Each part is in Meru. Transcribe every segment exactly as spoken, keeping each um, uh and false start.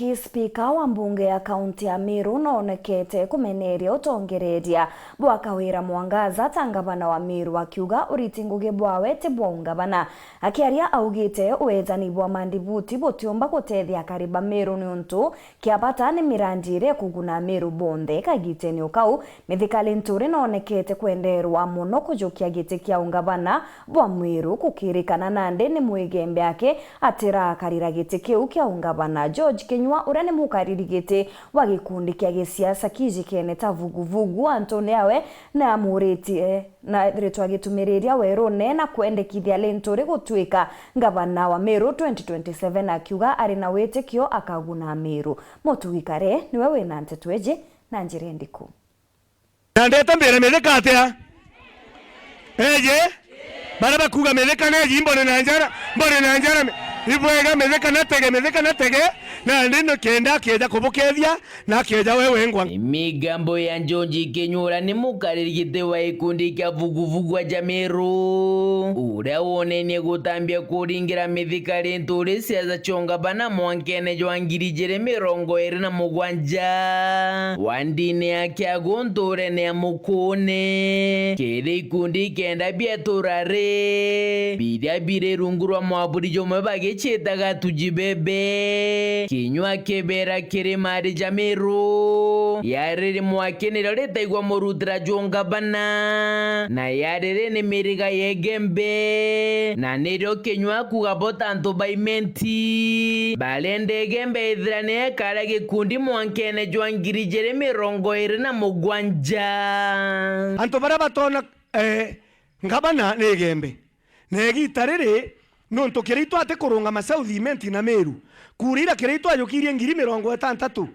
Ki spika wa mbunge ya kaunti ya Meru noonekete kumeneria utongereria bwa Kawira Mwangaza ta ngavana wa Meru, akiuga uriti ngugi bwawe ti bwa ungavana. Akiaria augite uejani bwa mandibuti butiumba gutethia akari ba Meru niuntu kia bata ni mirandi iria ikuguna Meru bonthe. Kagitene o kau, Mithika Linturi noonekete kwenderwa mono kujukia giti kia ungavana bwa Meru, gukirikana nandi ni mwigembe aki atirakarira giti kiu kia ungavana. George Kinyua, uria ni mukariri giti wa gikundi kia gisiasa kijikene ta Vuguvugu, antune yawe ni amuritie na ritwa gitumiriria werune na kwendekithia Linturi gutuika ngavana wa Meru twenty twenty-seven, akiuga ari na witikio akaguna Meru. Mutugi Kare niwe wina nteto iji na njira indiku? Na ndeta mbira Mithika atia? Eje? Baria bakuga Mithika neji, mbone na njara, mbone na njara, mi-, ibwega Mithika natege, Mithika natege, nandi nikenda akeja kubukethia, na akeja we wengwa. Migambo ya George Kinyua uria ni mukariri giti wa gikundi kia Vuguvugu aja Meru, uria wonenie gutambia kuringira Mithika Linturi siasa cia ungavana mwankene jwa ngiri ijiri mirongo iri na mugwanja, wandine ya Kiagu nturene ya Mukune. Kiri ikundi kenda bietura ri, biria biri rungu rwa mwaburi jumwe bagiciitaga Tuji Bebe. Kinyua kibera kiri mari ja Meru, yariri mwaki nirio ritaigwa murutira jwa ungavana, na yariri ni miriga ya Igembe, na nirio Kinyua akuga bo ta antu ba Imenti barenda Igembe ithira ni ekara gikundi mwankene jwa ngiri ijiri mirongo iri na mugwanja. Antu baria batona, eh, ngavana ni Igembe. Na igiita riri, nontu Kiraitu atikurungama South Imenti na Meru, kura ira Kiraitu ajukirie ngiri mirongo itantatu,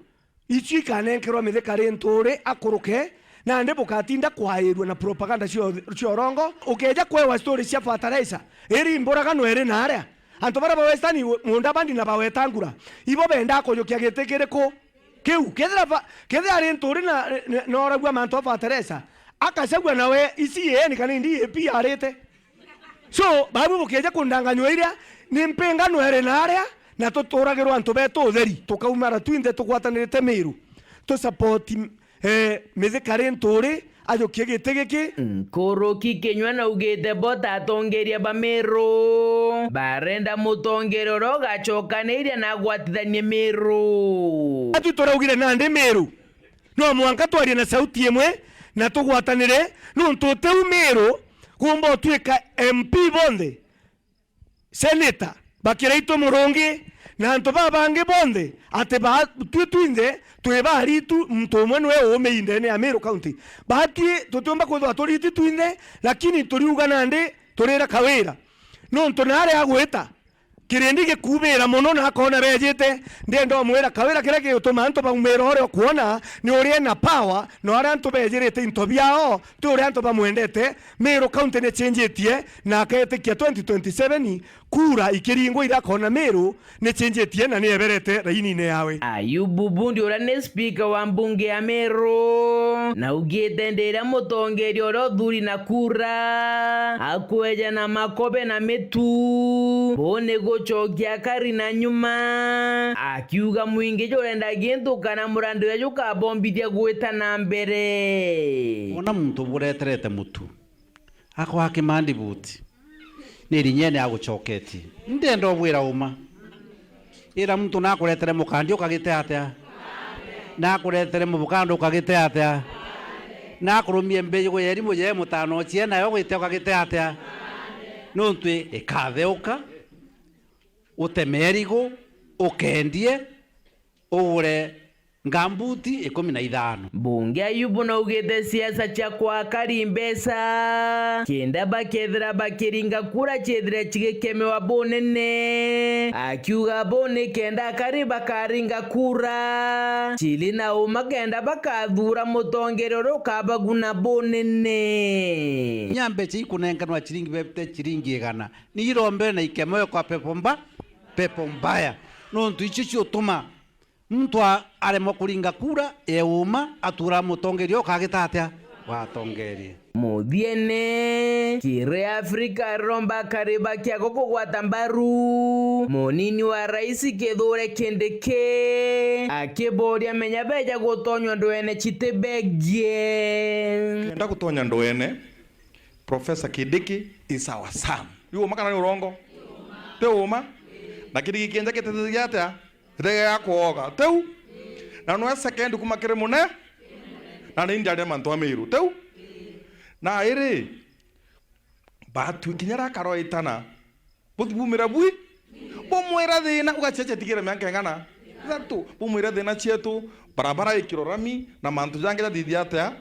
icio ikanenkerwa Mithika Linturi akuruke, nandi bukatinda kwairua na propaganda cio, cio urongo. Ukeja kwewa story cia fertilizer, iri mburagano iri na aria antu baria ba Western Mudavadi na ba Wetangula, ibo bendaa kujukia giti kiriku? Kiu, kethira ba-, kethira Linturi na, na, noragua mantu a fertilizer, akacagua nawe E C A N kana indi A P arite. So, babu bukeja kundanganywa iria, ni mpingano iri na aria, na tuturagirwa antu betu utheri. Tukaumara twinthe tugwatanirite Meru, tu support, eh, Mithika Linturi, ajukie giti giki. Nkuruki Kinyua naugite bo ta atongeria ba Meru, barenda mutongeria uria ugacokaniria na agwatithanie Meru. Atwi turaugire nandi Meru, no mwanka twarie na sauti imwe na tugwatanire, nontu utiu Meru kumba utwika M P bonthe, senator, ba Kiraitu Murungi, na antu babangi bonthe, ati ba-, twi twinthe twi baritu, muntu umwe niwe uumi indene ya Meru County. Batwi tutiumba kwithirwa turiti twinthe, lakini turiuga nandi turira Kawira, nontu nari agwita kirindi gikubira mono na akona bejite. Ndienda umwira Kawira, kiria gigutuma antu baumira uria ukwona ni uria ena power, na aria antu bejirite into biao ti uria antu bamwendete. Meru County ni ichenjitie, na aketikia twenty twenty-seven kura ikiringwa iria akona Meru ni ichenjitie na ni eberete rainine yawe. Ayubu Bundi uria ni spika wa mbunge ya Meru naugite ndiria mutongeria uria uthuri na kura akweja na makobe na mitu, bo ni gucokia akari na nyuma, akiuga mwingi jurenda gintu kana murandi uria jukabombithia gwita na mbere. Wona muntu bureterete mutu, akwa kimandibuti, ni rinyene agucoketie. Ndenda ubwira uma. Ira muntu nakuretere mukandi ukagite atia? Nakuretere mubukanda ukagite atia? Nakurumie mbigu ya erimu ya mutano cie nayo gwite ukagite atia? Nontu ikatheuka, uteme erigu, ukendie, ugure ngambuti ikumi na ithano. Mbunge Ayubu naugite siasa cia kwa akari mbeca kenda bakethira bakiringa kura ciethire cigikemewa bunene, akiuga bo ni kenda akari bakaringa kura ciri na uma kenda bakathura mutongeria uria ukabaguna bunene. Nya mbeca ikunenkanwa ciringi bebite ciringi igana, ni irombere na ikemewe kwa pepo mba-, pepo mbaya, nontu icio ciutuma muntu a-, aremwa kuringa kura ya uma, atura mutongeria ukagita atia? watongerie. Muthiene, kiri Afrika riromba akari ba kiago kugwata mbaru munini wa rais Kithure Kindiki, akiboria menya beja gutonywa ndwene citibegie. Kenda gutonya ndwene, Professor Kindiki is our son. Ni uma kana ni urongo? Ti uma. Na Kindiki kienja gitetegia atia? Ithege ya kwoga. Teu? Na nwe second kuma kiri mune? Na ni ndiaria mantu a Miru. Teu? Na iri, batu kinya rakaroitana. Buthi bumira bui? Bumwira thina, ugacheche tigire mianka ingana? Ithatu. Bumwira thina cietu, barabara ikirwo rami, na mantu jangi jathithia atia?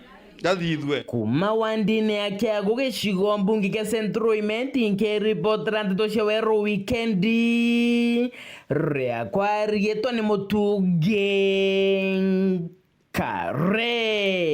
Jathithue. Kuma wandine ya Kiagu gicigo mbunge kia Central Imenti, nkiripotera ndeto cia Weru Wikendi. Riakwa riitwa ni Mutungi Kare.